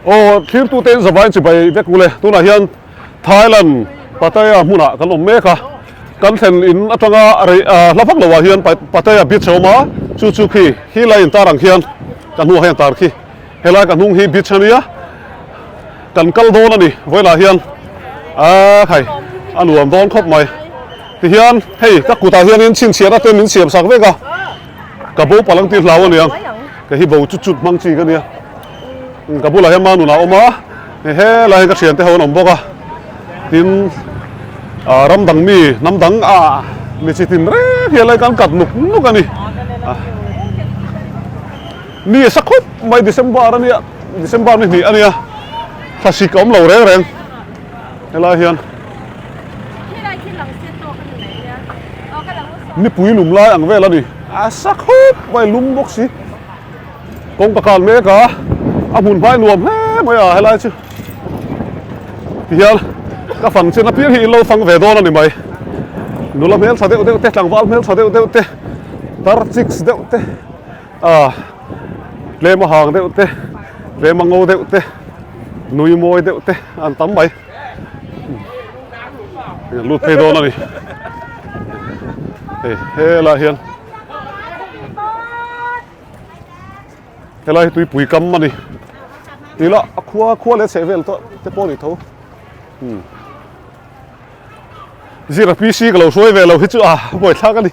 Aw thlirtute in zavain chibai vek ule tunah hian Thailand Pattaya hmunah kan awm mek a, kan thlen in atanga rei hla vak loah hian Pattaya beach a awm a, chu chu khi khi lai intar ang khian ka hnuah hian tar khi helai ka hnung hi beach a nia kan kal dawn a ni vawilah hian a khai a nuam dawn khawp mai tihian hei ka kutah hianin chhinchhiahna te min siam sak vek a ka bo palh ang tih hlau a niang ka hi bo chut chut hmang chi ka nia. Ka bulah hian Manuna a awm a, helai hian ka thiante ho an awm bawk a, tin ah ram dang mi hnam dang ah mi chi tin reng hi helai kan kat nuk nuk a ni. Ni a sa khawp mai December a nia, December ni hnih a nia, thlasik a awm lo reng reng helai hian. Nipui lum lai ang vel a ni, a sa khawp mai lum bawk si. Kawng ka kal mek a, a hmun hmai nuam hle mai a helai chu tihian ka fang chin apiang hi in lo fang ve dawn a ni mai. Nula hmeltha deuh deuh te, tlangval hmeltha deuh deuh te, tar chiks deuh te, ah tlem a hang deuh te, tlem a ngo deuh te, nui mawi deuh te an tam mai. Lut phei dawn a ni. Hei helai hian. Helai hi tuipui kam a ni tih lah a khua khua leh chheh vel tawh te pawh a ni tho umm zira PC ka lo hruai ve lo hi chu a buaithlak a ni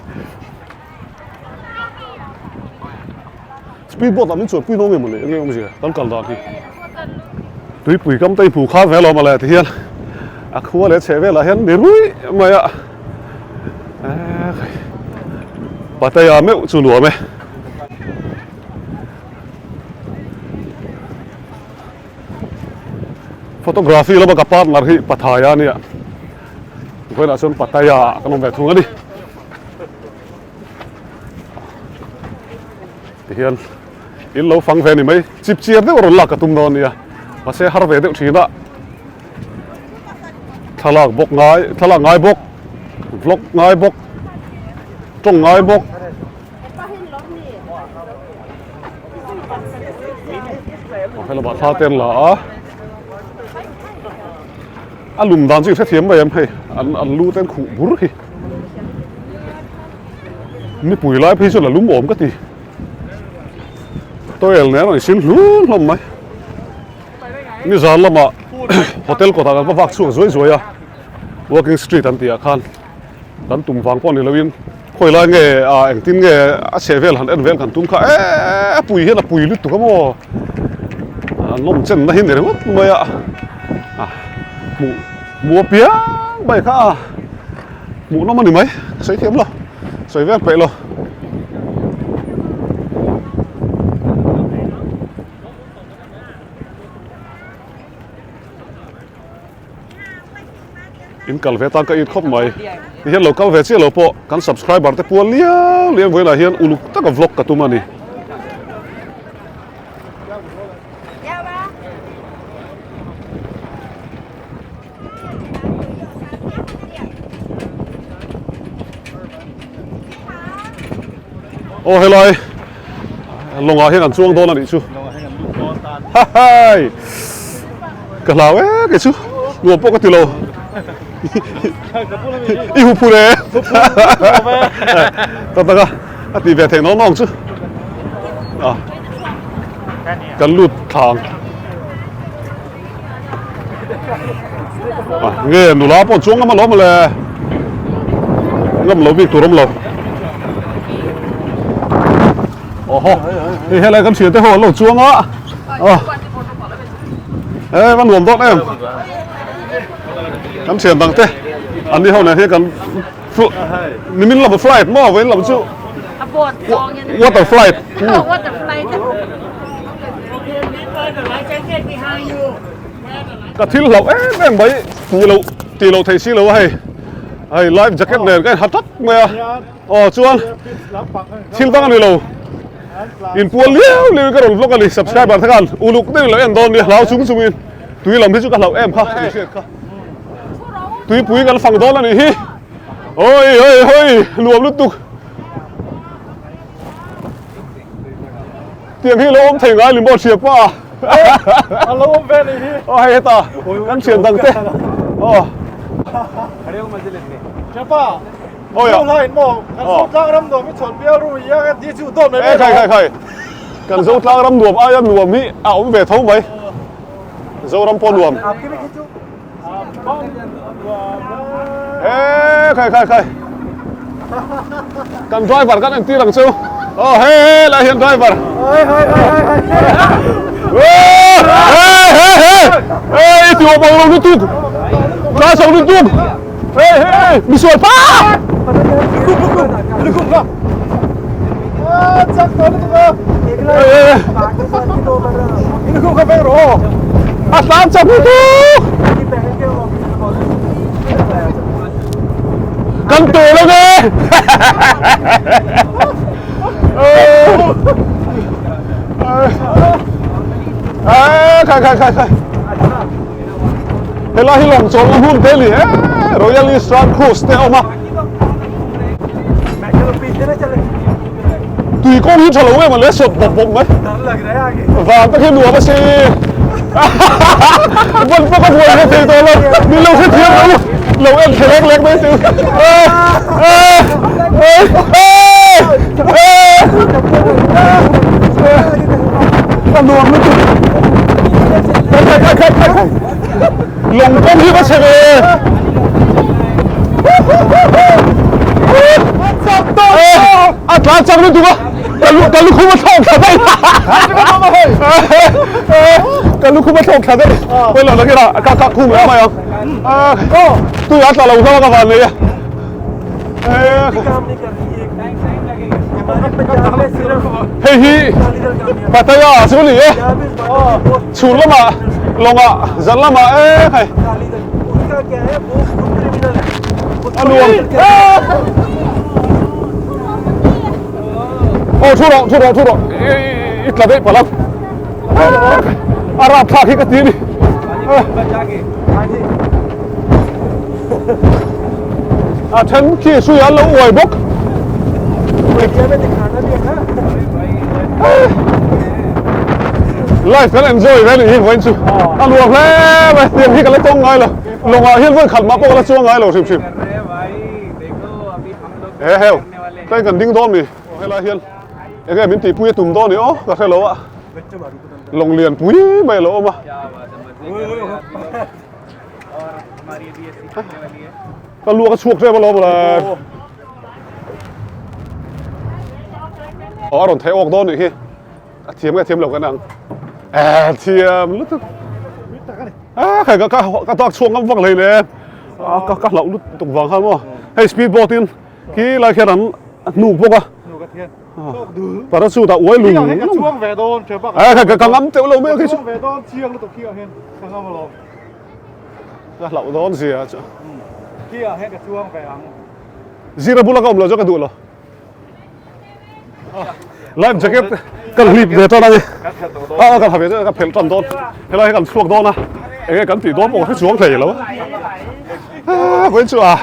speed boat ah min chuanpui nawm em mawle enge awmzia kan kal dan hi tuipui kam te hi hmu khan ve alawm mawle tihian a khua leh chheh velah hian ni ruih mai a. Pattaya meuh chu nuam e. Photography lama ka partner hi Pathaya a nia. Vawiinah chuan Pattaya kan awm ve thung a ni. Tihian in lo fang ve ni mai. Chip chiar deuh rawn lak ka tum dawn a nia. Mahse har ve deuh thin a. Thlalak bawk ngai thlalak ngai bawk vlog ngai bawk tawng ngai bawk. He lamah thla te an la a a lum dan chu i hrethiam mai em hei an an lu te an khuh bur hi nipui lai phei chuan a lum awm ka ti towel nen a rawn insin hlun hlawm mai. Nizan lamah hotel kawtah kan va vak chhuak zuai zuai a, walking street an tih ah khan kan tum vang pawh ni loin khawi lai nge ah engtin nge a chheh vel han en vel kan tum kha eee a pui hian a pui lutuk a maw a nawm chen na hi ni ringawt mai a ah hmuh hmuh apiang mai kha a hmuh nawm a ni mai ka sawi thiam lo sawi vel peih lo. In kal ve tan ka it khawp mai ti hian lo kal ve chiah lo pawh kan subscriber te pual liau liau vawiinah hian uluk taka vlog ka tum a ni. Aw helai lawngah hian an chuang dawn a nih chu hahai ka hlau e kei chu nuam pawh ka ti lo i hu phur e tak tak a a tih ve theih nawng nawng chu a kan lut thlang. Nge nula pawh chuang ngam alawm le ngam lo bik tur awm lo awhaw hei helai kan thiante ho an lo chuang a e va nuam dawt em kan thian dang te an ni ho nen hian kan nimin lam flight maw vawiin lam chu water flight Ka thil hlauh em em mai tih loh tih loh theih si lo a hei hei life jacket nen ka in ha tlat mai a aw chuan thil dang a ni lo inpual liau liau in ka rawn vlog a ni subscriber te khan uluk deuh in lo en dawn nia hlau chung chung in tui lam hi chu ka hlauh em kha tih hriat kha tuipui kan fang dawn a nih hi oi oi oi nuam lutuk. Tiang hi lo awm thei ngai limbo hria pa. A lo awm ve a nih hi. Aw hei heta kan thian dang te. Aw. Thianpa. Aw ya. Zo hlain maw kan zo tlang ram nuam hi chhawn bial ru i a di chu dawn mai mai. Khai khai khai. Kan zo tlang ram nuam aia nuam hi a awm ve tho mai. Zoram pawh nuam. He khai khai khai. Kan driver kan entir ang chu. Oh he lai hian driver. Hei hei hei hei hei. Hey hey hey. Hey ti bang lo lutuk. Tla chho lutuk. Hey hey misual pa. Lukum la. Ah chak to lutuk a. Lukum ka veng ro. A tlan chak lutuk. Kan tu lo nge. Khai khai khai khai. Helai hi lawng chawlhna hmun te a ni e, Royal Eastern Cruise te a awm a. Tui kawng hi tha lo em a le sawt bawp bawp mai. Van tak hi nuam a si. Van pawh ka buai ve thei tawh lo. Min lo hrethiam lo. Lo en thla lek lek mai chu. Ka nuam lutuk. Khai khai khai khai khai. Lawng kawng hi va chhe ve. A tlan chak lutuk a. Ka lu ka lukhum a thlawk thla daih. Ka lukhum a thlawk thla daih. Pawilo nakin ah ka kak khum leh mai ang. Tui a tla lo hlauh a ka van nei a. Hei hi Pattaya chu a ni e. Chhun lamah lawngah zan lamah e hei. A nuam. Aw thu rawh thu rawh thu rawh i tla daih palh ang. A rapthlak hi ka ti a ni. A then khi hrui an lo uai bawk. Life kan enjoy ve nih hi vawiin chu a nuam hle mai tiang hi ka la tawng ngai lo lawngah hian vawi khat mah pawh ka la chuang ngai lo hrim hrim. He heu tlai kan ding dawn mi helai hian enge min tihpui a tum dawn ni aw ka hre lo a lawng lian pui mai a lo awm a. Ka luak a chhuak hrep alawm le. Aw a rawn theih awk dawn nih hi. A thiam nge thiam lo kan ang. Eh thiam lutuk. Ah khai ka ka ka tak chhuak ngam vak hlei le. Ah ka ka hlauh lutuk vang khan maw. Hei speed boat in khi lai khian an hnuk bawk a. Parachute ah uai lung lung. Ka chuang ve dawn ṭhe bak. Eh ka ka ngam teuh lo mai a khi chu. Ka chuang ve dawn chiang lutuk khi ah hian ka ngam alawm. Ka hlauh dawn zia chu. Khi ah hian ka chuang ve ang. Zira bula ka awm lo chu ka duh lo. Life jacket kan hlip ve tan a ni. A kan ha ve ka phelh tan dawn. Helai hi kan chhuak dawn a. Enge kan tih dawn pawh ka hre chuang hlei lo. A vawiin chu a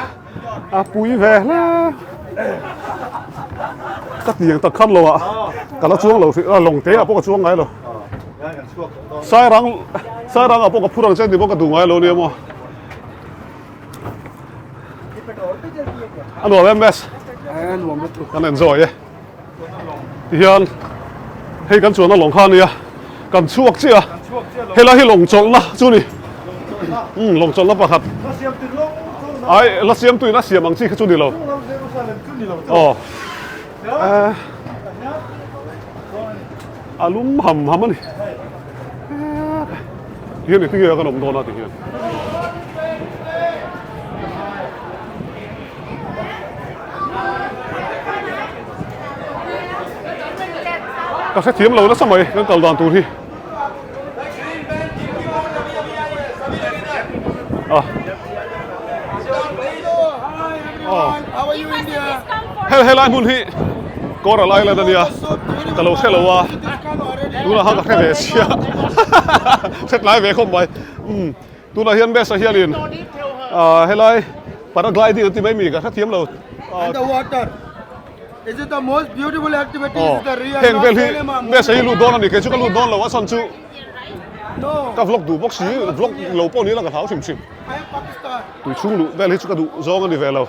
a pui ve hle. Ka tiang tak khan lo ah ka la chuang lo hrih a lawng te ah pawh ka chuang ngai lo. Sairang Sairang ah pawh ka phur ang che tih pawh ka duh ngai lo nia maw. A nuam em Mes? Kan enjoy e. Tihian hei kan chuanna lawng kha a nia kan chhuak chiah a helai hi lawng chawlhna chu ni umm lawng chawlhna pakhat ai la siamtuin a siam ang chi kha chu ni lo aw a lum ham ham a ni tihian engtin nge kan awm dawn a tihian. Ka hrethiam lo nasa mai kan kal dan tur hi. Ah. Oh. Hel helai hmun hi Coral Island ania ka lo hre lo a tunah khan ka hre ve sia hre tlai ve khawp mai umm tunah hian best ah hianin ah helai paragliding an ti mai mi ka hrethiam lo aw heng vel hi best ah hi lut dawn a ni kei chu ka lut dawn lo a chhan chu. Ka vlog duh bawk si, vlog lo pawh ni ila ka hlau hrim hrim. Tui chhung luh vel hi chu ka duh zawng a ni ve lo.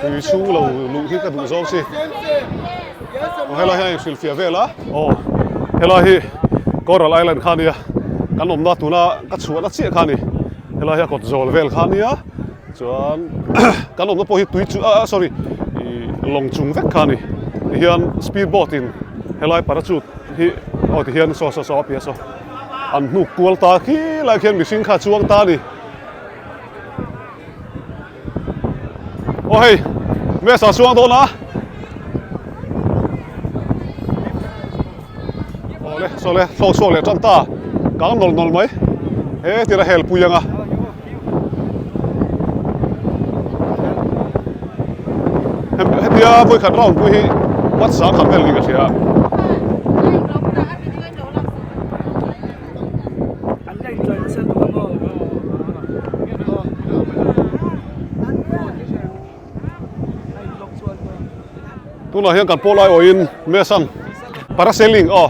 Tui chhung lo luh hi ka duh zawng si. Aw helai hian inhrilhfiah vel a. Aw helai hi Coral Island kha a nia, kan awmna tuna ka chhuahna chiah kha a ni. Helai hi a kawt zawl vel kha a nia. Chuan kan awmna pawh hi tui chu ah sorry ih lawng chung vek kha a ni tihian speed boat in helai parachute hi aw tihian saw saw saw a piah saw an hnuk kual ta khi lai khian mihring kha a chuang ta a ni aw hei mesa a chuang dawn a awle saw le thlawk chhuak leh tan ta kang nawlh nawlh mai he tira hel pui ang a. Hetia vawikhat round pui hi bat sang khat vel niin ka hria. Tunah hian kan pawh lai awhin Mesan parasailing aw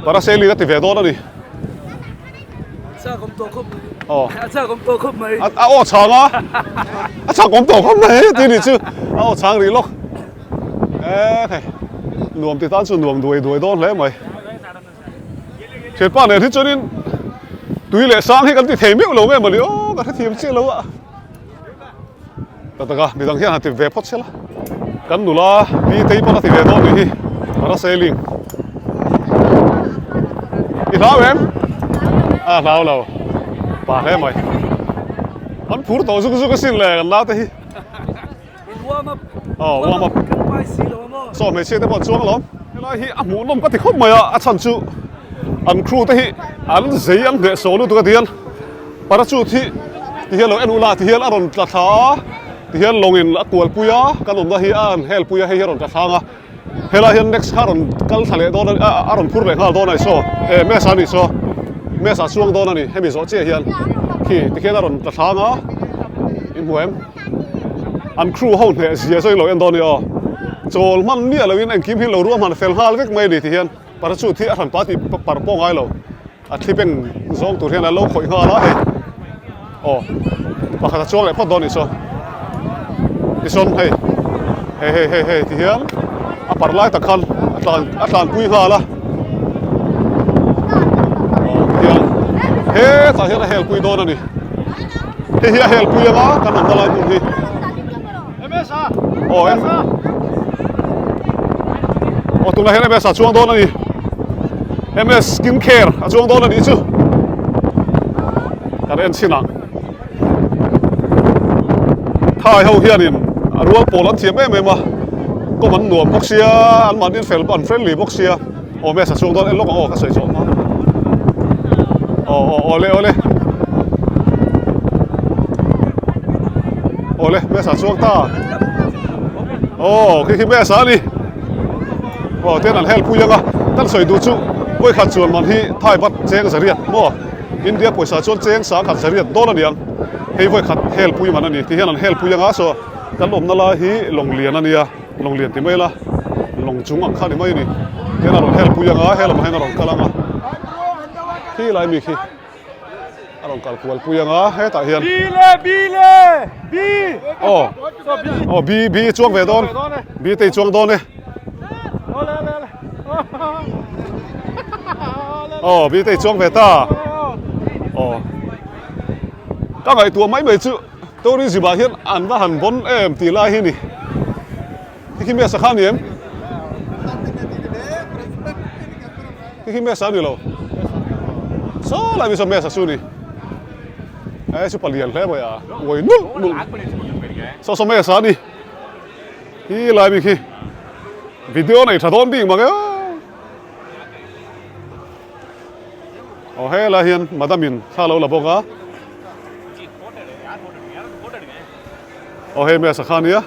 parasailing a ti ve dawn a ni. A chak awm tawh khawp mai. A aw chhang a. A chak awm tawh khawp mai tih nih chu. A aw chhang rih lawk. E hei. Nuam ti tan chu nuam duai duai dawn hle mai. Thianpa nen hi chuanin tui leh sang hi kan ti thei meuh lo nge mawni aw ka hrethiam chiah lo a. Tak tak a midang hian han ti ve phawt se la. Kan nula pi tei pawn a ti ve dawn nih hi parasailing. I hlau em? A hlau lo. Pa hle mai. An phur tawh zuk zuk asin le kan naute hi. Warm up. Aw warm up. Kan pai si lo a maw? Saw hmeichhia te pawh an chuang alawm. Helai hi a hmuhnawm ka ti khawp mai a, a chhan chu an crew te hi an zei an hneh saw lutuk a ti hian parachute hi ti hian lo en ula ti hian a rawn tla thla a ti hian lawngin a kual pui a kan awmna hi a an hel pui a hei hi a rawn tla thlang a helai hian next kha a rawn kal thla leh dawn a a rawn phur leh nghal dawn a ni saw eh mesa a nih saw mesa a chuang dawn a ni hemi zawh chiah hian khi ti khian a rawn tla thlang a in hmu em. An crew ho hneh zia zawng lo en dawn a ni aw. Chawl hman miah loin engkim hi lo ruahman fel nghal vek mai a ni ti hian parachute hi a hran pa tih par pawh ngai lo. A thli beng zawng tur hian an lo khawih nghal a hei. Aw pakhat a chuang leh phawt dawn a nih chuan. Tichuan hei hei hei hei hei ti hian a par lai tak khan a tlan a tlanpui nghal a. Aw ti hian hetah hian a helpui dawn a ni. Hei hi a helpui anga kan awmna lai hmun hi. Aw em Aw tunah hian MS a chuang dawn a ni. MS skin care a chuang dawn a nih chu. Kan en chhin ang. Thai ho hianin a rual pawl an thiam em em a. Kawm an nuam bawk sia, an mahni fel an friendly bawk sia. Aw mesa chhung dawn en lawk ang aw ka sawi zawh hma. Aw aw aw le aw le. Aw le mesa chuang ta. Aw khi khi mesa a ni. Aw ten an help pui anga kan sawi duh chu vawi khat chuan man hi thai bat cheng zariat maw India pawisa chuan cheng sang khat zariat dawn a niang. Hei vawi khat help pui man a ni ti hian an help pui anga saw kan awmna lai hi lawng lian a nia. Lawng lian ti mai la, lawng chung ang kha ni mai a ni. Tihian a rawn hel pui ang a, he lamah hian a rawn kal ang a. Khi lai mi khi a rawn kal kual pui ang a, hetah hian. B le, B le, B. Aw, aw B, B chuang ve dawn. B te i chuang dawn e. Aw, B te i chuang ve ta. Aw, ka ngaihtuah mai mai chu. Tourism ah hian an va han bawn em tih lai hi ni. Khi khi mesa kha a ni em? Khi khi mesa a ni lo. Saw lai mi saw mesa chu ni. E chu palian hle mai a. Uai nulh nulh. Saw saw mesa a ni. Khi lai mi khi video nei tha dawn bik mang e. Aw helai hian madam in thla lo la bawk a. Aw hei mesa kha ania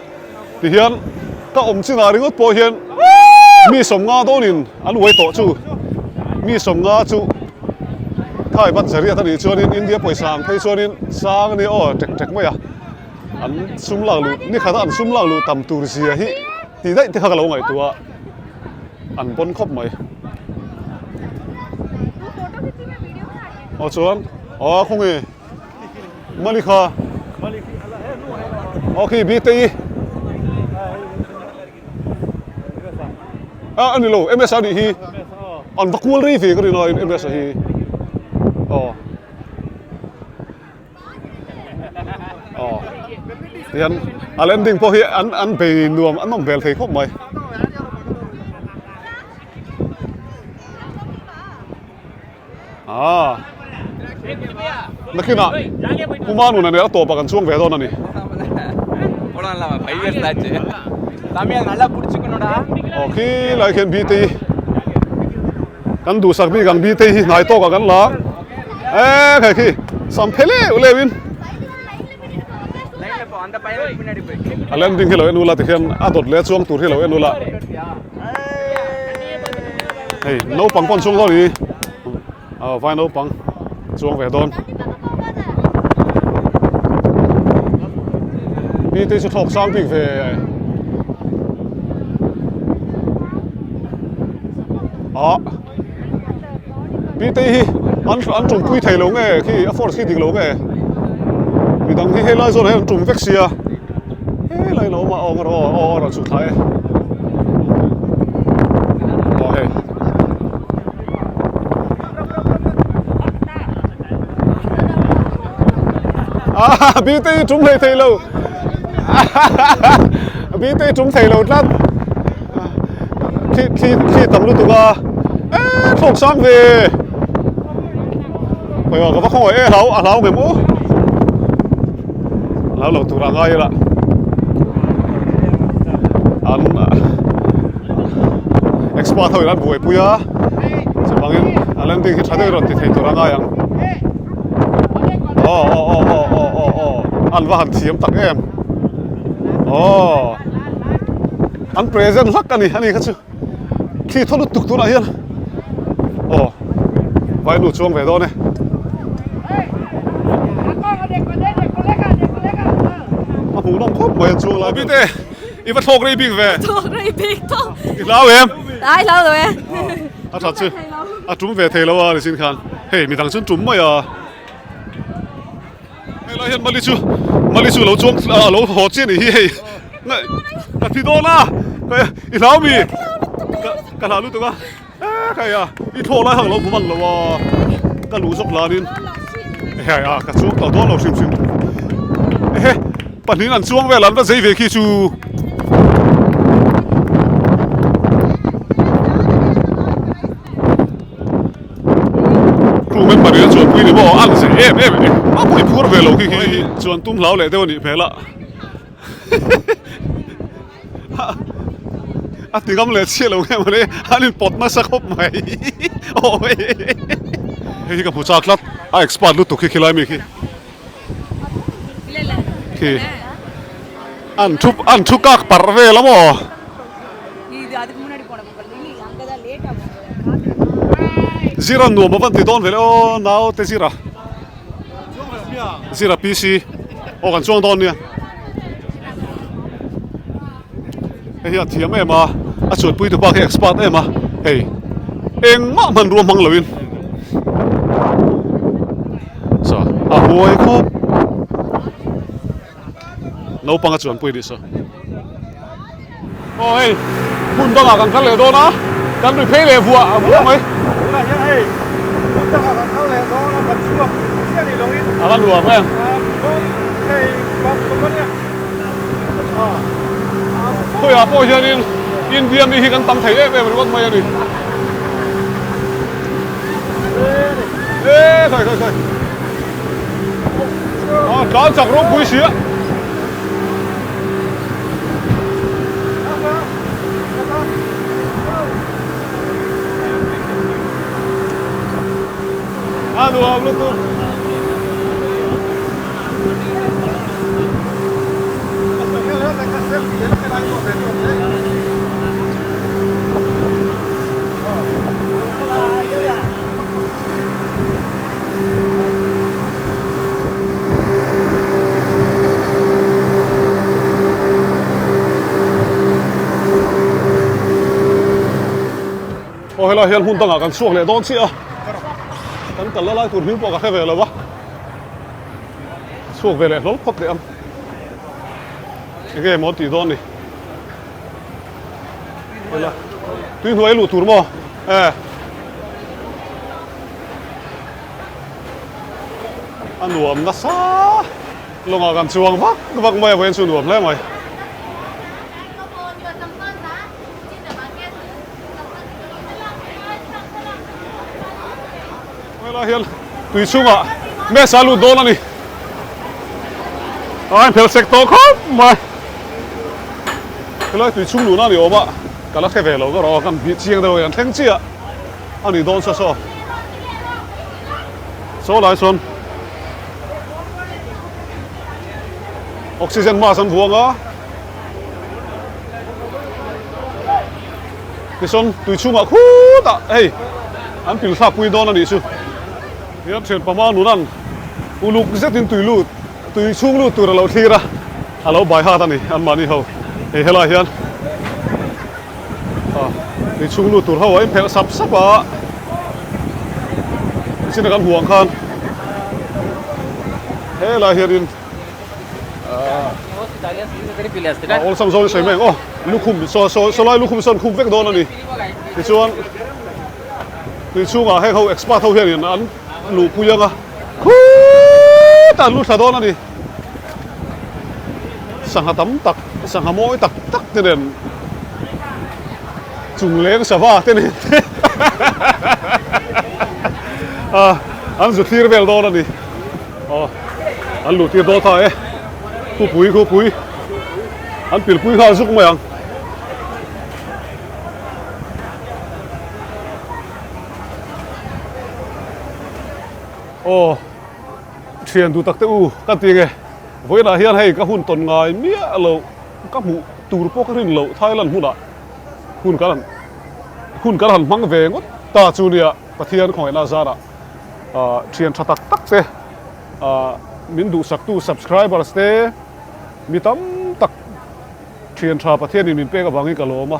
tihian ka awm chinah ringawt pawh hian mi sawmnga dawnin an uai tawh chu mi sawmnga chu thai bat zariat anih chuanin India pawisa ang phei chuanin sang ania aw tek tek mai a an sum lak luh ni khata an sum lak luh tam tur zia hi tih daih te kha ka lo ngaihtuah a an pawn khawp mai. Aw chuan aw khawnge Mali kha aw khi bite i a ani lo ms a nih hi an va kual rei ve ka rin a ms a hi aw aw tihian a landing pawh hi an an bei nuam an awm hmel thei khawp mai. Ah nakinah Puma nuna nen a tawpah kan chuang ve dawn a ni. Aw khi lai khian Btei kan duhsak bik ang Btei hi hnai tawkah kan la e khai khi sam phe leuh leuh in a landing hi lo en ula tikhian a dawt leh a chuang tur hi lo en ula. Hei naupang pawh an chuang dawn a ni aw vai naupang chuang ve dawn mi te chu thlawk sang bik ve ah mi te hi an an tum pui thei lo nge khi a force khi dik lo nge midang hi helai zawn ah hian an tum vek sia helai lo awm a aw aw aw rawn chhuk thla e aw hei ah bite hi tum hlei thei lo bite hi tum thei lo tlat khi khi khi tam lutuk a e thlawk sang ve Khawiah ka va khawngaih e hlau a hlau ngem u hlau lo tur a ngai ila an expert ho in an buaipui a chuvangin a landing hi tha deuh rawn ti thei tur a ngai ang aw aw aw aw aw aw aw an va han thiam tak em aw an present hlak a ni ani kha chu. Khi thaw lutuk tunah hian aw vainu chuang ve dawn e. A hmuh nawm khawp mai an chuang lai bite i va thlawk rei bik ve. Thlawk rei bik tawh. I hlau em? Ai hlau lo e. A that chu a tum ve thei lo a nichin khan hei midang chu an tum mai a. Helai hian Mali chu Mali chu lo chuang a lo haw chiah a nih hi hei ka thi dawn a i hlau mi ka hlau lutuk a hei a i thlawh lai kha ka lo hmu hman lo a ka luh zawk lanin hei a ka chuang tawh dawn lo hrim hrim ehe pahnihin an chuang vel an va zei ve khi chu. Crew member in a chuanpui ni maw an zei em em em a pawh i phur ve lo khi khi chuan tum hlau leh deuh a nih hmel a a ti ngam leh chhiah lo nge mawle an in pawt nasa khawp mai awi hei hi ka hmu chak tlat a expert lutuk khi khilai mi khi khi an thu an thu kak parh vel a maw. Zira nuam a van ti dawn ve le aw naute Zira Zira PC aw kan chuang dawn nia hei hi a thiam em a a chuanpui tu pa khi expert em a hei engmah hmanrua hmang loin saw a huai khawp. Naupang a chuanpui nih saw. Aw hei hmun dangah kan kal leh dawn a, kan ri phei leh vuah vuah mai. Tunah hian hei hmun dangah kan kal leh dawn a, kan chhuak chiah ni loin. A va nuam em. Hei bang kawm a nia. Khawiah pawh hianin India mi hi kan tam thei em em ringawt mai a ni. E khawi khawi khawi. A tlan chak ropui si a. A nuam lutuk. Aw helai hian hmun dangah kan chhuak leh dawn chiah a. Kan kal la lai tur hming pawh ka hre ve lo a, chhuak ve leh hlawl phawt teh ang. Enge maw tih dawn ni? Ela tui hnuai luh tur maw? E. A nuam nasa lawngah kan chuang vak vak mai a vawiin chu nuam hle mai. Helai hian tui chhungah mess a lut dawn a ni. A inphel sek tawh khawp mai. Helai tui chhung luhna a ni awm a, ka la hre ve lo ka rawh a, kan bih chiang deuh a, kan thleng chiah a ni dawn saw saw. Saw lai sawn oxygen mask an vuang a. Tichuan tui chhungah khutah hei an pil thlak pui dawn a nih chu. Hian thian pama nunan uluk zetin tui lut tui chhung lut tur a lo thlir a, a lo bai hat a ni anmahni ho. Hei helai hian tui chhung lut tur ho a inphelh sap sap a, nichin a kan hmuh ang khan helai hianin A awlsam zawng sawi mai ang aw lukhum saw saw saw lai lukhum sawn khum vek dawn a ni tichuan tui chhungah heng ho expert ho hianin an luhpui ang a khutah an lut thla dawn a ni sangha tam tak sangha mawi tak tak te nen chung leng sava te nen a an zu thlir vel dawn a ni. Aw an luh tir dawn ta e khupui khupui an pilpui nghal zuk mai ang. Aw thian duh tak te u ka ti nge vawiinah hian hei ka hun tawn ngai miah lo ka hmuh tur pawh ka rin loh Thailand hmunah hun kan han hun kan han hmang ve ngawt ta chu nia Pathian khawngaihna zarah. Thian tha tak tak te min duhsaktu subscribers te mi tam tak thian tha Pathianin min pek avangin ka lawm a,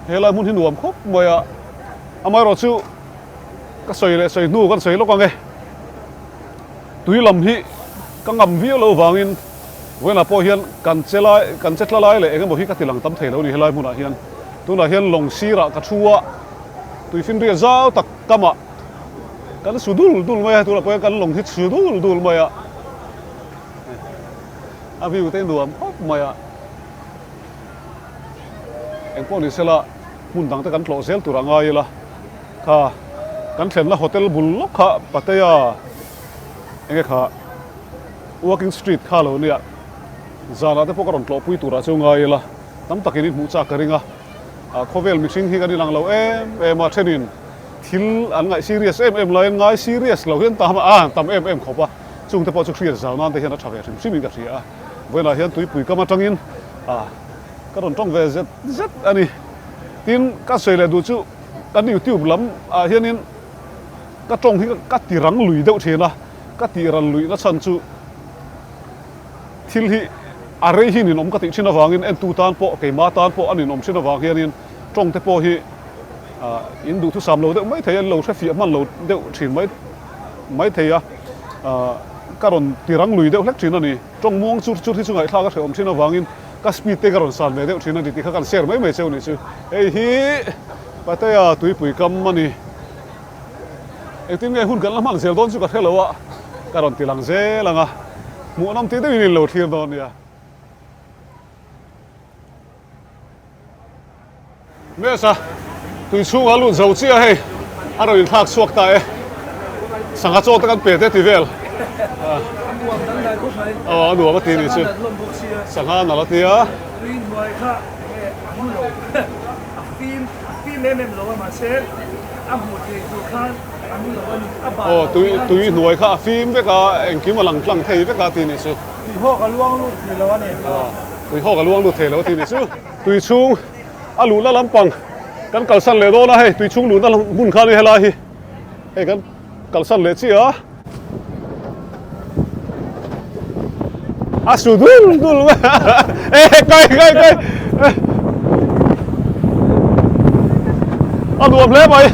helai hmun hi nuam khawp mai a, amaherawh chu ka sawi leh sawi hnu kan sawi lawk ang e, tui lam hi ka ngam viau lo vangin vawiinah pawh hian kan che lai kan che tla lai leh eng emaw hi ka ti lang tam thei lo a ni helai hmunah hian, tunah hian lawng sirah ka thu a, tuifinriat zau tak kamah. Kan su dul dul mai a, tunah pawh hian kan lawng hi su dul dul mai a, a view te nuam khawp mai a, engpawh ni sela hmun dang te kan tlawh zel tur a ngai ila, kha kan thlenna hotel bul lawk kha Pattaya enge kha walking street kha lo nia, zanah te pawh ka rawn tlawhpui turah chu ngai ila, tam takin in hmuh chak ka ring a, khawvel mihring hi kan inang lo em em a, thenin. Thil an ngaih serious em em laiin ngai serious lo hian tam a tam em em khawp a, chung te pawh chu hriat zau nan te hian a tha ve hrim hrim in ka hria a, vawiinah hian tuipui kam atangin ah ka rawn tawng ve zet zet a ni. Tin, ka sawi leh duh chu kan youtube lam ah hianin ka tawng hi ka ti rang lui deuh thin a, ka tih ran luih na chhan chu thil hi a rei hi ninawm ka tih thin avangin entu tan pawh keima tan pawh a ninawm thin avang hianin tawng te pawh hi In duhthusam lo deuh mai thei a, lo hre fiah hman lo deuh thin mai mai thei a, ka rawn ti rang lui deuh hlek thin a ni. Tawng muang chur chur hi chu ngaihthlak a hrehawm thin avangin ka speed te ka rawn san ve deuh thin a ni tih kha kan share mai mai cheu ni chu. Hei hi Pattaya tuipui kam a ni. Engtin nge hun kan la hman zel dawn chu ka hre lo a, ka rawn ti lang zel ang a, hmuhnawm tih deuhin in lo thlir dawn nia. Mesa, tui chhungah lut zo chiah hei, a rawn inthlak chhuak ta e. Sangha chaw te kan pe te ti vel. A nuam dangdai khawp mai. Aw, a nuam a ti ni chu. Sangha nalh hlawm bawk sia. Sangha nalh a ti a. Tui hnuai kha enge a hmu lo. A fim, a fim em em lo a mahse a hmuh theih tur khan a hmu lo a ni. A bal Aw, tui, tui hnuai kha a fim vek a, engkim a lang tlang thei vek a ti ni chu. Tuihawk a luang lut thei lo a ni. Aw, tuihawk a luang lut thei lo a ti ni chu. Tui chhung a luhna lampang kan kalsan leh dawn a, hei tui chhung luhna hmun kha a ni helai hi, hei kan kalsan leh chiah a. A su dul dul mai a, e kai kai kai a nuam hle mai.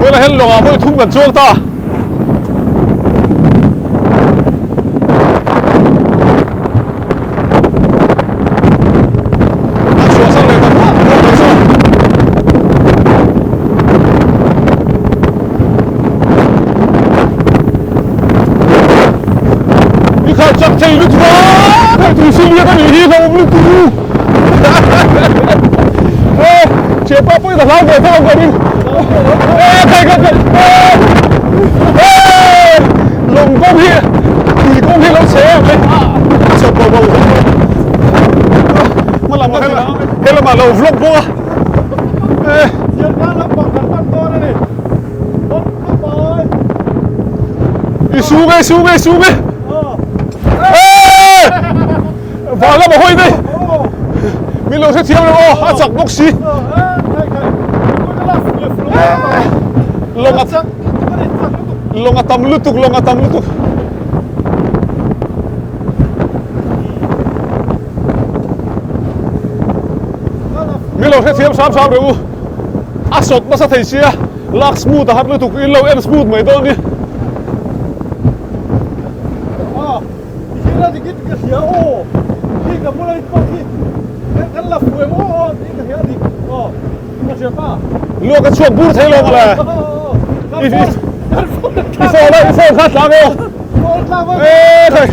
Vawilah hian lawngah vawi thum kan chuang ta. A chhuahsan leh ta hmuah hmuah mai chu. I khalh chak thei lutuk a, hei tui fimliak a nih hi hlauhawm lutuk. E, thianpa pawhin a hlau ve tho ang ka ring. E, khai khai khai. E, e, lawng kawng hi, tui kawng hi lo chhe em mai. A chawp bo bo. Hmalam ah he lamah lo vlog bawk a. E. Thianpa lampang kan pan dawn a ni. I su nge su nge su nge Vang lam a hawi daih Min lo hrethiam lo aw a chak bawk si Lawng a lawng a tam lutuk lawng a tam lutuk Min lo hrethiam hram hram reng u a sawt nasa thei sia lak smooth a har lutuk in lo en smooth mai dawn ni. Luak a chhuak bur thei lo mawle. I phone a i phone kha tlang aw. E thei.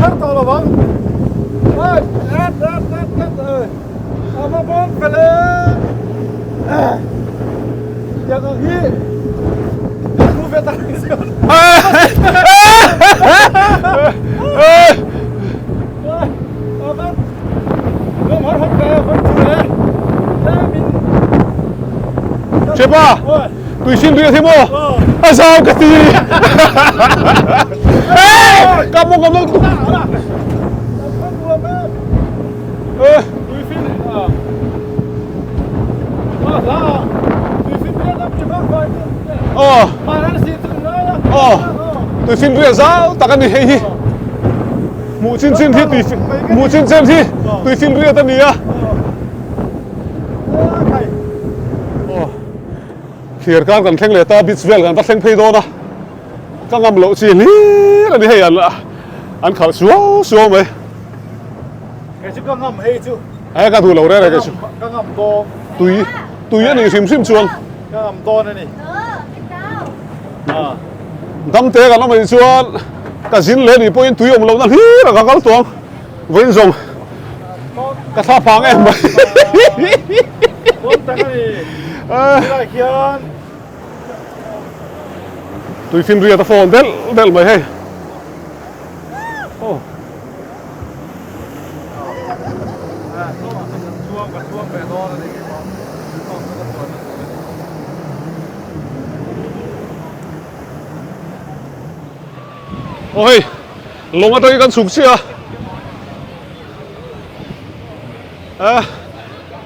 Chepa, tui sin riat hi maw? A zau ka ti. Ka mawng ka mawng. Tui finriat zau tak a ni hei hi hmuh chin chin hi tui hmuh chin chen hi tui finriat a ni a thlir kar kan thleng leh ta beach vel kan va thleng phei dawn a ka ngam loh chi hlir a ni hei an khalh suau suau mai. Kei chu ka ngam hei chu. He ka duh lo reng reng kei chu. Ka ngam dawn. Tui tui a nih hrim hrim chuan. Ka ngam dawn a ni. Dam te kan awm anih chuan ka zin leh anih pawhin tui awm lohna hlir a ka kal tawh ang. Vawiin zawng ka thla phang em mai. Dawn tak a ni. Tilai khian. Tui finriat a fawn delh delh mai hei. Aw. Aw hei lawng atangin kan chhuk chiah a eh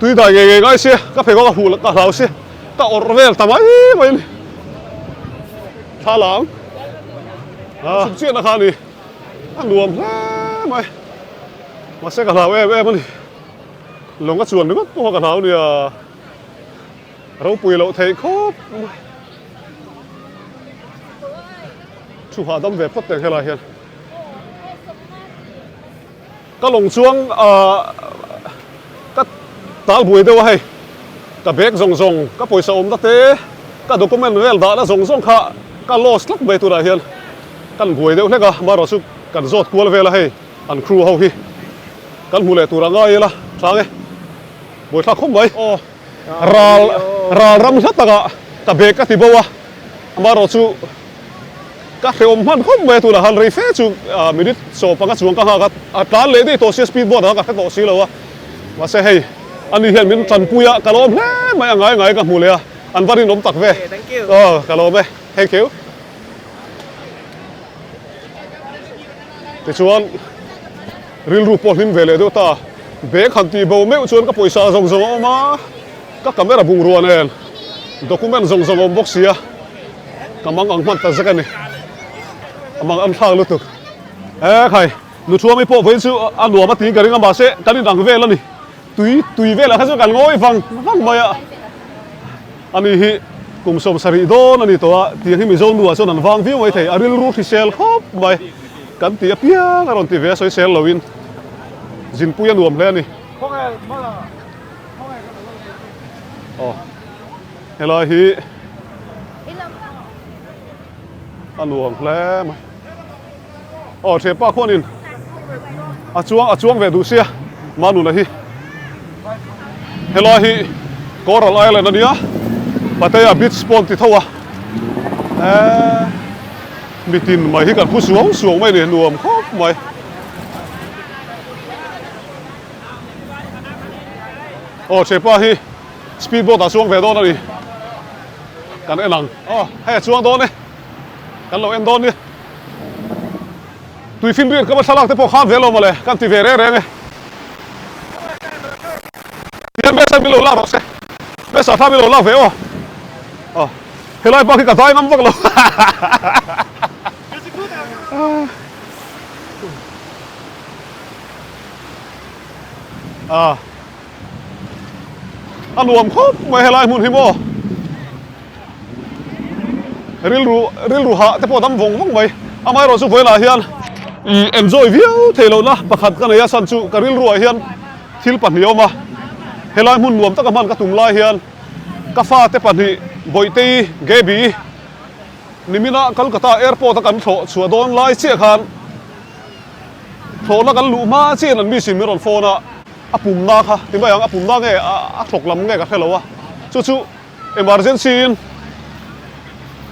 tui dai ngei ngei ngai sia ka pheikhawk a huh ka hlau sia ka awrh vel ta mai mai a ni thla la ang chhuk chiahna kha a ni. A nuam hle mai. Mahse ka hlau em em a ni. Lawng a chuan ringawt pawh kha ka hlau nia. Ropui loh theih khawp mai. Thu hahdam ve phawt teng helai hian. Ka lawng chuang ah ka tal buai deuh a hei. Ka bag zawng zawng, ka pawisa awmna te, ka document vel dahna zawng zawng kha ka lost tlat mai tunah hian. Kan buai deuh hlek a, amaherawh chu kan zawt kual vel a hei an crew ho hi kan hmu leh tur a ngai ila chang e. Buaithlak khawp mai. Aw ral ral ram hla takah ka bag ka ti bo a, amaherawh chu ka hrehawm hman khawp mai a tunah khan rei fe chu minute sawpanga chuang ka nghak a, a tlan leh daih tawh sia speed boat ah ka hre tawh si lo a, mahse hei ani hian min tanpui a ka lawm hle mai a ngai ngai ka hmu leh a, an va rinawm tak ve. Aw ka lawm e, thank you. Tichuan rilru pawh hlim ve leh deuh ta, bag han tih bo meuh chuan ka pawisa zawng zawng a awm a, ka camera bungrua nen document zawng zawng a awm bawk si a, ka mang ang hman ta zek a ni, a mang an thlak lutuk. E khai, Nuthuami pawh vawiin chu a nuam a tiin ka ring a, mahse kan inang vel a ni, tui tui velah kha chuan kan ngawi vang vang mai a, ani hi. Kum 70 dawn a ni tawh a, tiang hi Mizo nuah chuan an vang viau mai thei, a rilru hrisel khawp mai. Kan ti apiang a rawn ti ve a sawisel loin zinpui a nuam hle a ni. Aw helai hi a nuam hle mai. Aw thianpa khuanin a chuang a chuang ve duh sia Manuna hi. Helai hi Coral Island a nia Pattaya Beach pawh an ti tho a eee mitin mai hi kan phu suau suau mai a ni nuam khawp mai. Aw thianpa hi speed boat ah chuang ve dawn a ni kan en ang aw hei a chuang dawn e kan lo en dawn nia. Tui finriat ka va thlalak te pawh khan ve lo mawle, kan ti ve reng reng e. Tihian Besa min lo lak rawh se, Besa thla min lo lak ve aw. Aw, helai bak hi ka dai ngam vak lo. A, a nuam khawp mai helai hmun hi maw. Rilru rilru hah te pawh a dam vawng vawng mai. Amaherawh chu vawiinah hian ih enjoy viau thei lohna pakhat ka nei a chhan chu ka rilruah hian thil pahnih a awm a. Helai hmun nuam taka hman ka tum lai hian ka fate pahnih Bawihtei Gaby nimina Kolkata airport a kan thlawh chhuah dawn lai chiah khan thlawhna kan luh hma chiahin an misin min rawn phone a, a pumna kha ti mai ang a pumna nge a thlawk lam nge ka hre lo a chu chu Emergency in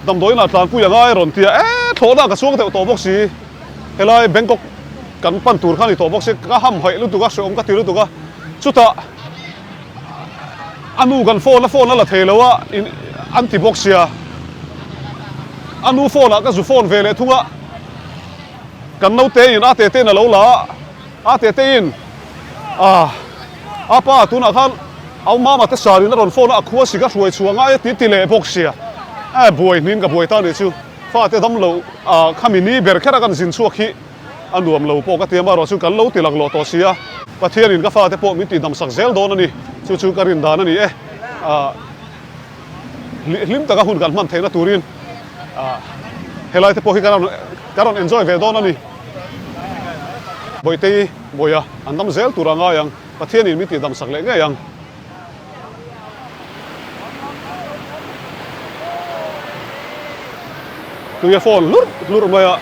damdawiin ah tlanpui a ngai rawn tia e thlawhna ka chuang deuh tawh bawk si helai Bangkok kan pan tur kha a ni tawh bawk si ka hamhaih lutuk a hrehawm ka ti lutuk a chutah a nu kan phone a phone a la thei lo a an ti bawk sia a nu phone ah ka zu phone ve leh thung a kan naute in a tete in a lo la a a tete in ah A pa tunah khan au mama te sarin a rawn phone a, a khua sik a hruai chhuah ngai a ti ti leh bawk sia. A buai hnin ka buai ta nih chu. Fate dam lo a khami ni ber kher a kan zin chhuak hi a nuam lo pawh ka ti a, amaherawh chu kan lo ti lak lawh tawh si a. Pathianin ka fate pawh min tihdam sak zel dawn a ni. Chu chu ka rin dan a ni e. A hlim taka hun kan hman theihna turin helai te pawh hi ka rawn enjoy ve dawn a ni. Bawitei Bawiha, an dam zel tur a ngai ang, Pathianin min tihdam sak leh ngei ang. Tui a phone hlurh hlurh mai a,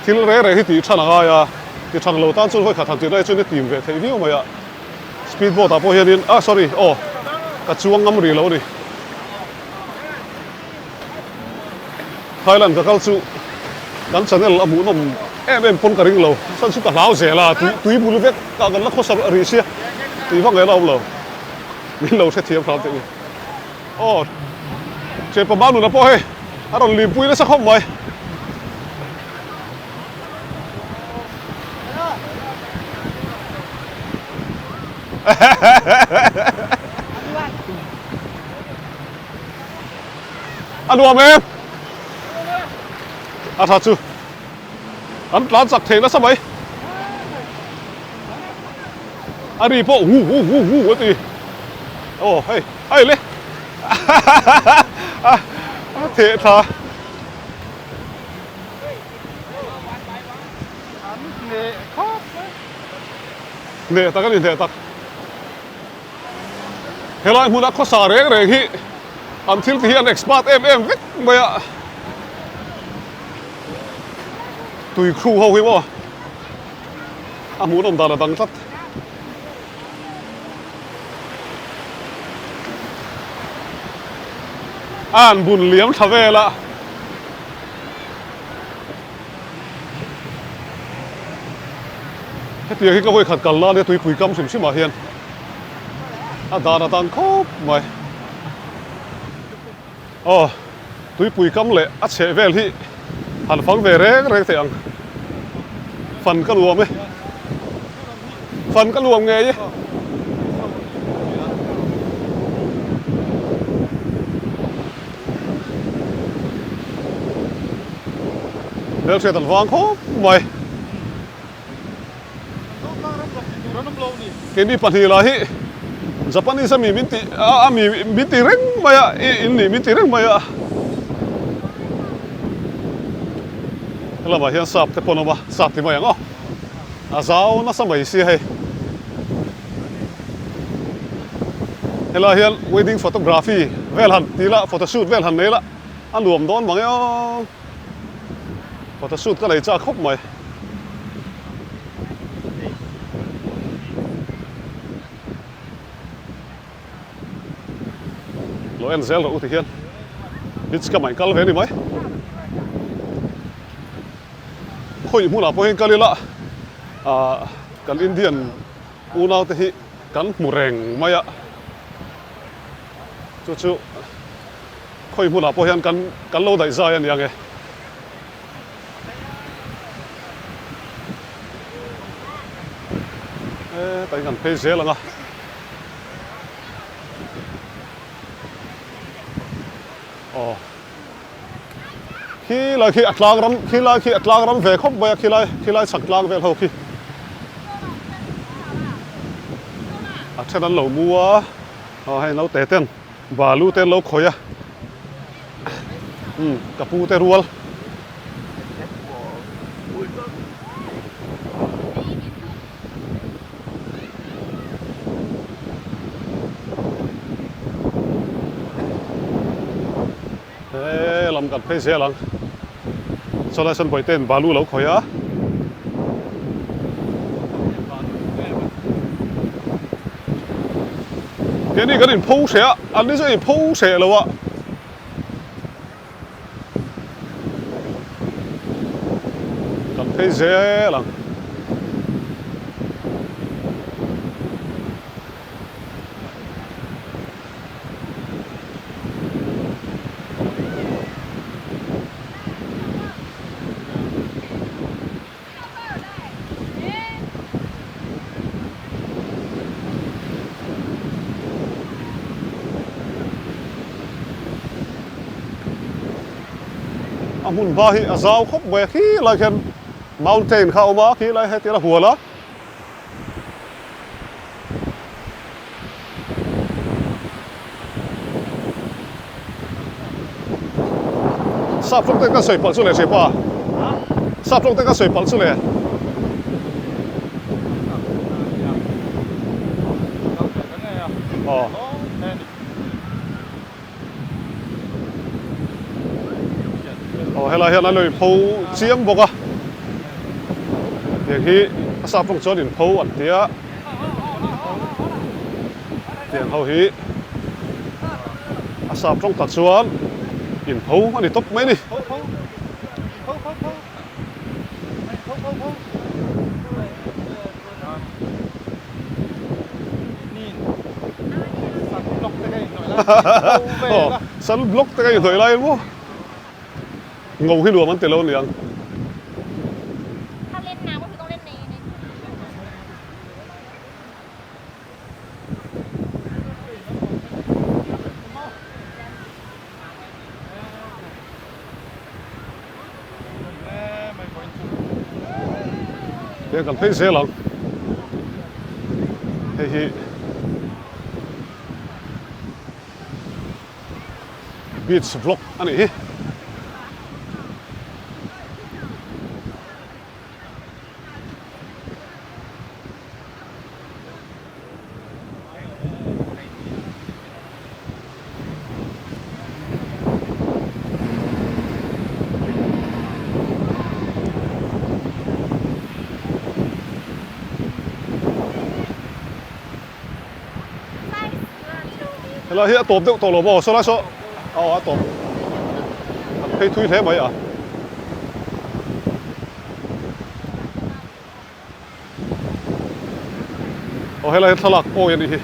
thil reng reng hi tih than a ngai a, ti than lo tan chuan vawi khat han tih lai chuan i tim ve theih viau mai a, speed boat ah pawh hianin, ah sorry aw ka chuang ngam rih lo a ni. Thailand ka kal chu kan channel a hmuhnawm em em pawn ka ring lo chuan chu ka hlau zel a tui tui bul vek ah kan la khawsa rih sia tih vak ngaihna a awm lo min lo hrethiam hram teh u aw Chepa Manuna pawh hei a rawn limpui nasa khawp mai. A nuam em? A tha chu. An tlan chak thei nasa mai. A ri pawh hu hu hu hu a ti. Aw hei hei le. A theh tha. An hneh khawp mai. Hneh tak a ni hneh tak. Helai hmuna khawsa reng reng hi an thil te hi an expert em em vek mai a, tui khu ho hi maw a hmuhnawm dan a dang tlat. A an bun liam thla vel a. Hetiang hi ka vawikhat kal na ania tuipui kam hrim hrim ah hian a dan a dang khawp mai. Aw tuipui kam leh a chheh vel hi han fang ve reng reng teh ang. Fan ka nuam e. Fan ka nuam ngei e. Hmelhriat an vang khawp mai. Keini pahnih lah hi. Japanese a mi min tih a mi min ti reng mai a i in nih min ti reng mai a. Helamah hian sap te pawh an awm a, sap ti mai ang aw. A zau nasa mai sia hei. Helai hian wedding photography vel han ti la, photo shoot vel han nei la a nuam dawn mang e aw. Photo shoot ka nei chak khawp mai. Lo en zel rawh u ti hian beach ka mah in kal ve a ni mai. Khawi hmunah pawh hian kal ila ah kan Indian unau te hi kan hmu reng mai a, chu chu khawi hmunah pawh hian kan kan lo daih zai a ni ang e. Hetah hian kan phei zel ang a. Aw. Khi lai khi a tlang ram khi lai khi a tlang ram ve khawp mai a khi lai khi lai chhak tlang vel ho khi. A then an lo mu a aw hei naute ten balu te an lo khawih a umm ka pu te rual. He lam kan phei zel ang. Sawlai sawn Bawihten balu lo khawih a. Keini kan inpho hreh a, an ni chu inpho hreh lo a. Kan phei zel ang. A hmun hma hi a zau khawp mai a khilai khian mountain kha a awm a khilai hetiang a hual a. Sap tawng te ka sawi palh chu le hripa Sap tawng te ka sawi palh chu le. Aw. Aw helai hian an lo inpho chiam bawk a tiang hi a sap tawng chuan inpho an ti a tiang ho hi a sap tawng tak chuan inpho a ni tawp mai a ni. Aw sun block te ka inhnawih lai maw ngo hi nuam an ti lo aniang. Tiang kan phei zel ang hei hi beach vlog a nih hi. Helai hi a tawp deuh tawh lo maw sawlai saw aw a tawp an phei thui hle mai a. Aw helai hi thlalak pawi a nih hi.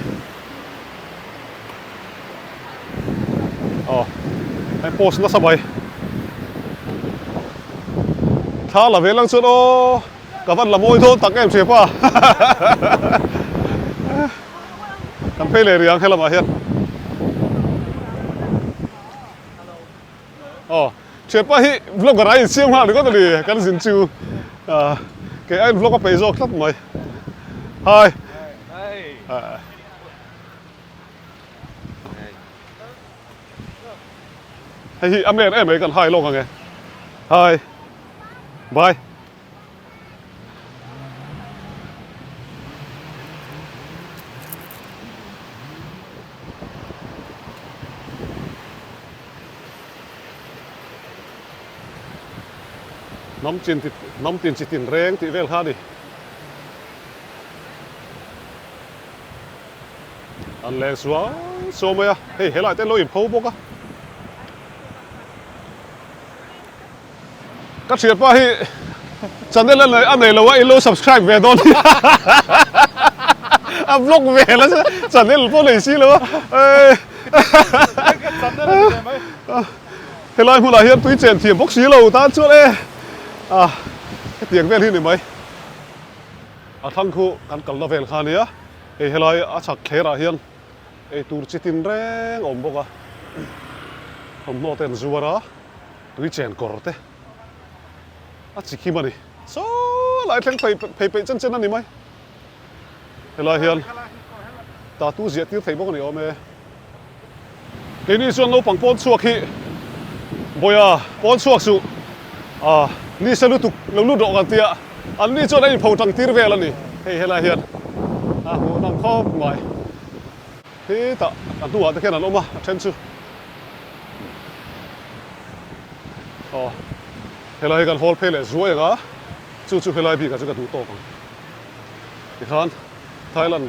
Aw hei post nasa mai. Thla la ve lang chuan aw ka van la mawi dawn tak em hria pa. Kan phei leh riang helamah hian. Aw thianpa hi vlogger a insiam nghal ringawt a ni kan zin chu kei aiin vlog a peih zawk tlat mai hi. Hei hi a men em mai kan hai lawk ang e. Hi. Bye. Hnam chin ti hnam tin chi tin reng tih vel kha a ni. An leng suau suau mai a, hei helai te an lo inpho bawk a. Ka thianpa hi channel a nei a nei lo a in lo subscribe ve dawn nia a vlog ve nasa channel pawh nei si lo a helai hmunah hian tui chen thiam bawk si lo tan chuan e a hetiang vel hi ni mai a thlang khu kan kalna vel kha ania hei helai a chhak thlerah hian eitur chi tin reng a awm bawk a thawmhnaw te an zuar a. Tui chen kawr te a chi khim a ni. Saw lai thleng phei phei peih chen chen a ni mai. Helai hian tattoo ziah tir thei bawk a ni awm e. Keini chuan naupang pawn chhuak hi Bawia pawn chhuak suh a ni se lutuk lo lut rawh kan tia an ni chuan a inpho tang tir vel a ni. Hei helai hian a hmuhnawm khawp mai. Hetah a hnuah te khian an awm a a then chu. Aw helai hi kan hawl phei leh zuai ang a, chu chu helai bikah chu ka duh tawk ang. Tikhan Thailand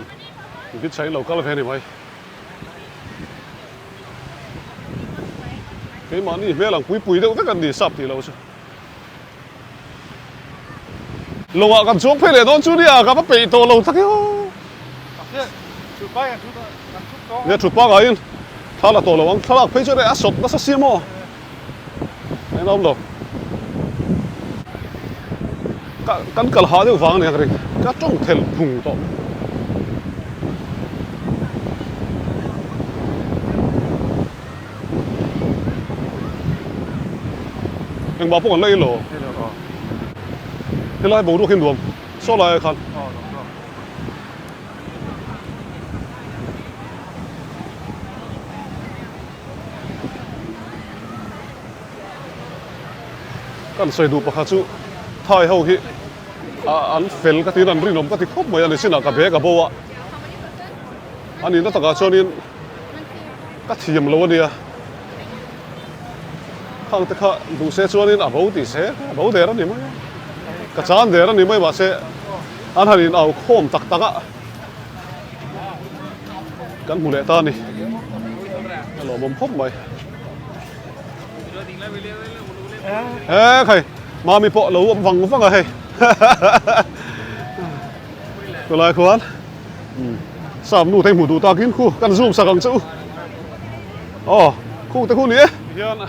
beach ah in lo kal ve a ni mai. Keimahni hmel ang pui pui deuh vek an ni sap tih loh chu. Lawngah kan chuang phei leh dawn chu nia ka va peih tawh lo tak e aw. Nia thut pangaiin thla la tawh lo ang thlalak phei chuan a sawt nasa si maw eng awm lo. Ka kan kal hah deuh vang a nia ka ring ka tawng thelh phung tawh. Engmah pawh kan la ei lo. Helai boruak hi nuam saw lai ah khan. Kan sawi duh pakhat chu Thai ho hi an fel ka tiin an rinawm ka ti khawp mai a ni chinah ka bag a bo a. A nihna takah chuanin ka thiam lo a nia. Khang te kha duh se chuanin a bo tih se a bo der a ni mai a. Ka chan der a ni mai mahse an han in au khawm tak tak a. Kan hmu leh ta a ni. A lawmawm khawp mai. He khai mami pawh lo awm vang vang a hei. Chulai khuan. Sap nu te hmuh duh takin khu kan zoom sak ang che u. Aw khung te khu ni e. Hian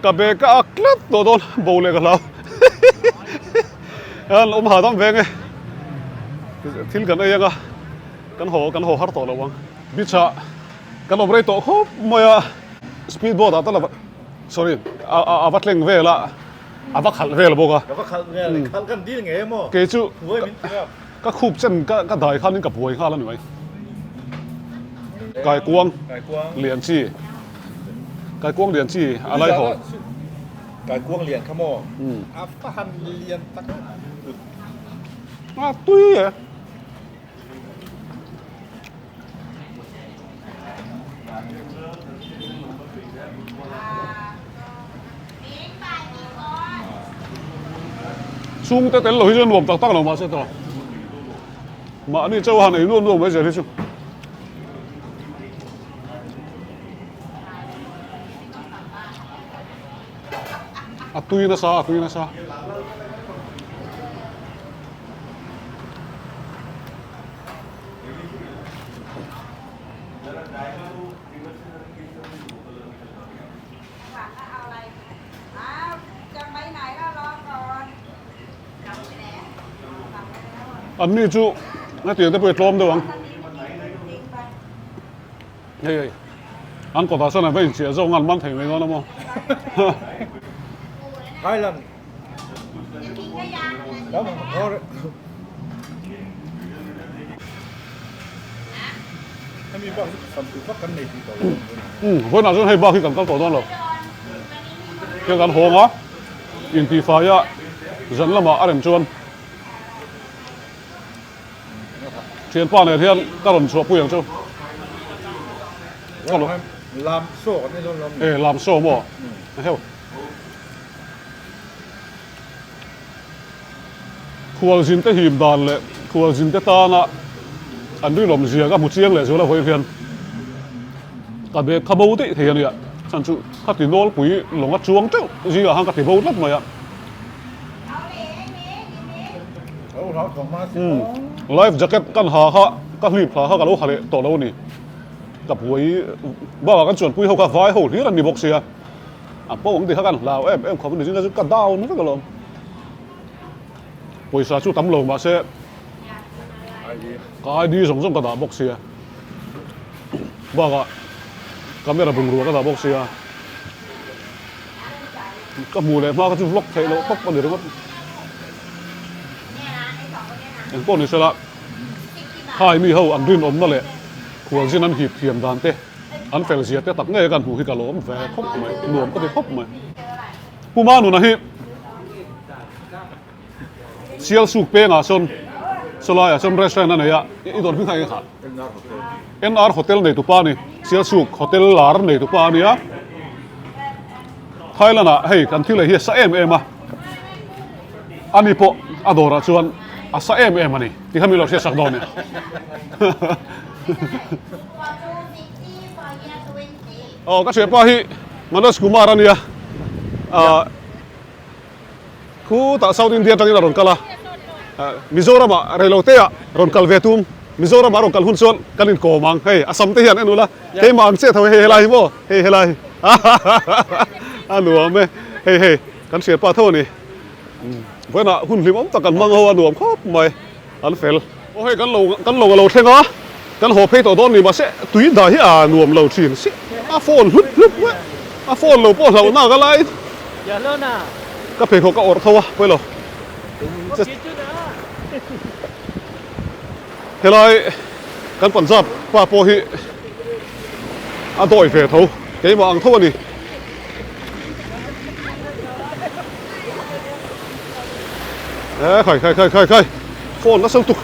ka bag ka ak tlat tawh dawn bo leh ka hlau. Hian awm hahdam veng e. Thil kan ei anga kan haw kan haw har tawh lo ang. Beach ah kan awm rei tawh khawp mai a. Speed boat ah te la sorry a va tleng vel a a va khalh vel bawk a. Ka va khalh vel khalh kan dil ngei emaw. Kei chu Ka khup chen ka dai khanin ka buai nghal a ni mai. Kaikuang lian chi. Kaikuang lian chi a lai haw. Kaikuang lian kha maw? A va han lian tak a. A tui e. Chhungte tel lo hi chu nuam tak tak lo mahse tawh mahni chauh han ei nuam nuam mai zel hi chu. A tui nasa a tui nasa. An ni chu hetiang te pawh hi tlawm deuh ang. Hei hei an kawtah sawn an va inchiah zawk ang an man thei mai dawn a maw. Thailand. Vawiinah chuan hei bak hi kan kal tawh dawn lo. Hian kan hawng a, intihfaia zan lamah a rem chuan thianpa nen hian ka rawn chhuahpui ang chu. Lam saw kan ni dawn lo mi? E lam saw maw? Heu. Khualzin te him dan leh khualzin te tana an rilawm zia ka hmu chiang leh zual a vawi hian ka bag kha bo daih thei a nia. Chhan chu ka ti nawlpui lawng a chuang teuh zingah khan ka ti bo tlat mai a. Life jacket kan ha kha ka hlip thla kha ka lo ha leh tawh lo a ni. Ka buai bakah kan chuanpui ho kha vai ho hlir an ni bawk sia. A pawh ang ti kha kan hlau em em khawp a ni zingah chu ka down vek alawm. Pawisa chu tam lo mahse ka ID zawng zawng ka dah bawk sia. Bakah camera bungrua ka dah bawk sia. Ka hmuh leh hma kha chu vlog theih loh tawp a ni ringawt. Engpawh ni sela Thai mi ho an rinawmna leh khualzin an hip thiam dan te an fel zia te tak ngei a kan hmuh hi ka lawm ve khawp mai, nuam ka ti khawp mai. Pu Manuna hi Sialsuk pengah sawn sawlaiah sawn restaurant a nei a, i dawr hming kha eng kha? NR Hotel neitupa a ni, Sialsuk Hotel lar neitupa a nia. Thailand ah hei kan thil ei hi a sa em em a, ani pawh a dawrah chuan a sa em em a ni tih kha mi lo hriatsak dawn nia. Aw ka thianpa hi Manoj Kumar a nia, ah Khutah South India atangin a rawn kal a, Mizoramah reiloteah rawn kal ve tum, Mizoramah a rawn kal hun chuan kan inkawm ang, hei Assam te hian en ula, keimah ang chiah tho hei helai hi maw, hei helai hi a nuam e, hei hei kan hriatpa tho a ni, vawiinah hun hlimawm tak kan hmang ho a nuam khawp mai, an fel. Aw hei kan lo kan lo a lo thleng a, kan haw phei tawh dawn ni mahse tui dah hi a nuam lo thin si, a phone hlup hlup mai, a phone lo pawh hlauh nak a lai, ka pheikhawk ka awrh tho a pawi lo, helai kan Punjab pa pawh hi a dawi ve tho keimah ang tho a ni. E khai khai khai khai khai phone nasa lutuk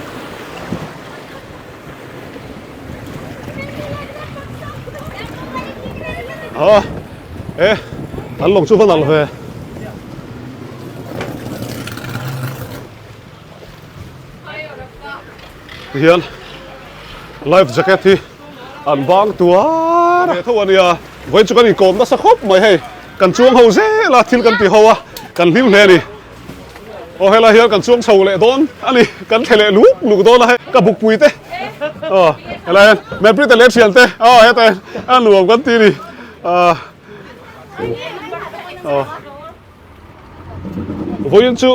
a e an lawng chu va nalh ve tihian life jacket hi an bang tuar a tho a nia vawiin chu kan inkawm nasa khawp mai hei kan chuang ho zel a thil kan ti ho a kan hlim hle a ni aw helai hian kan chuang chho leh dawn a ni kan thle leh luk luk dawn a hei ka bukpui te aw helai hian Mapri te leh thian te aw hetah hian a nuam kan ti a ni ah aw. Vawiin chu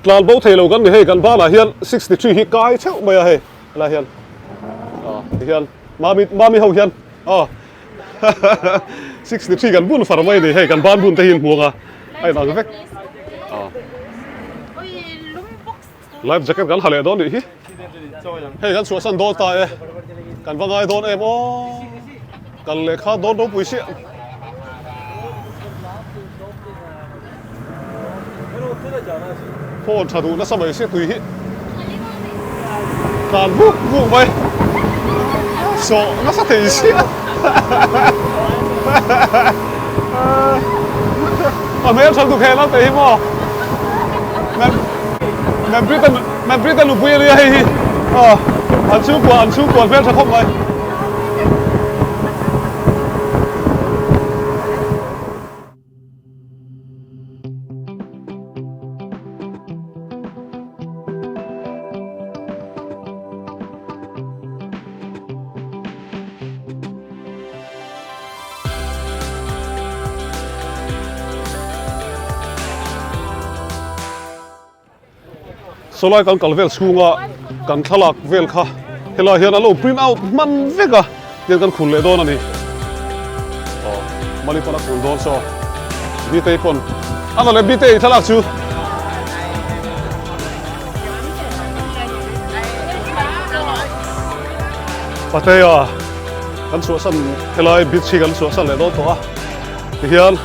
tlan bo thei lo kan ni hei kan banah hian 63 hi kai theuh mai a hei helai hian ah tihian mami mami ho hian aw 63 kan bun far mai a ni hei kan ban bun te hi an hmuang a a inang vek ah life jacket kan ha leh dawn nih hi hei kan chhuahsan dawn ta e kan va ngai dawn em aw kal leh kha dawn ropui chiah phone tha duh nasa mai sia tui hi tlan vuk vuk mai sawh nasa thei chiah a hmel tha duh hel ang teh hi maw Membrita Membrita nupui a nia hei hi aw an chhungkua an chhungkua an hmel tha khawp mai. Sawlai kan kal vel chhunga kan thlalak vel kha helai hian a lo print out hman vek a tiang kan khul leh dawn a ni. Aw Mali pawn a khul dawn saw Bitei pawn a nawlh e Bitei thlalak chu. Patea kan chhuahsan helai beach hi kan chhuahsan leh dawn tawh a tihian.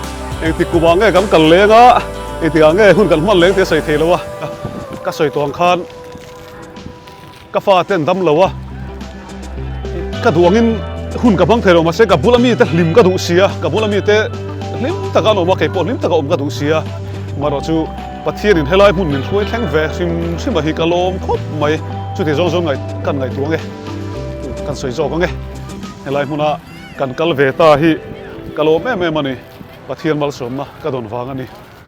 Engtik kumah nge kan kal leng a, engtikah nge hun kan hman leng tih a sawi thei lo a, ka sawi tawh ang khan ka fa ten dam lo a, ka duh angin hun ka hmang thei lo mahse ka bula mite hlim ka duh si a, ka bula mite hlim taka an awm a, keipawh hlim taka awm ka duh si a, amaherawh chu Pathianin helai hmun min hruai thleng ve hrim hrim a hi ka lawm khawp mai, chuti zawng zawng kan ngaihtuah ang e, kan sawi zawk ang e, helai hmuna. Kan kal ve ta hi ka lawm em em a ni, Pathian malsawmna ka dawn vang a ni.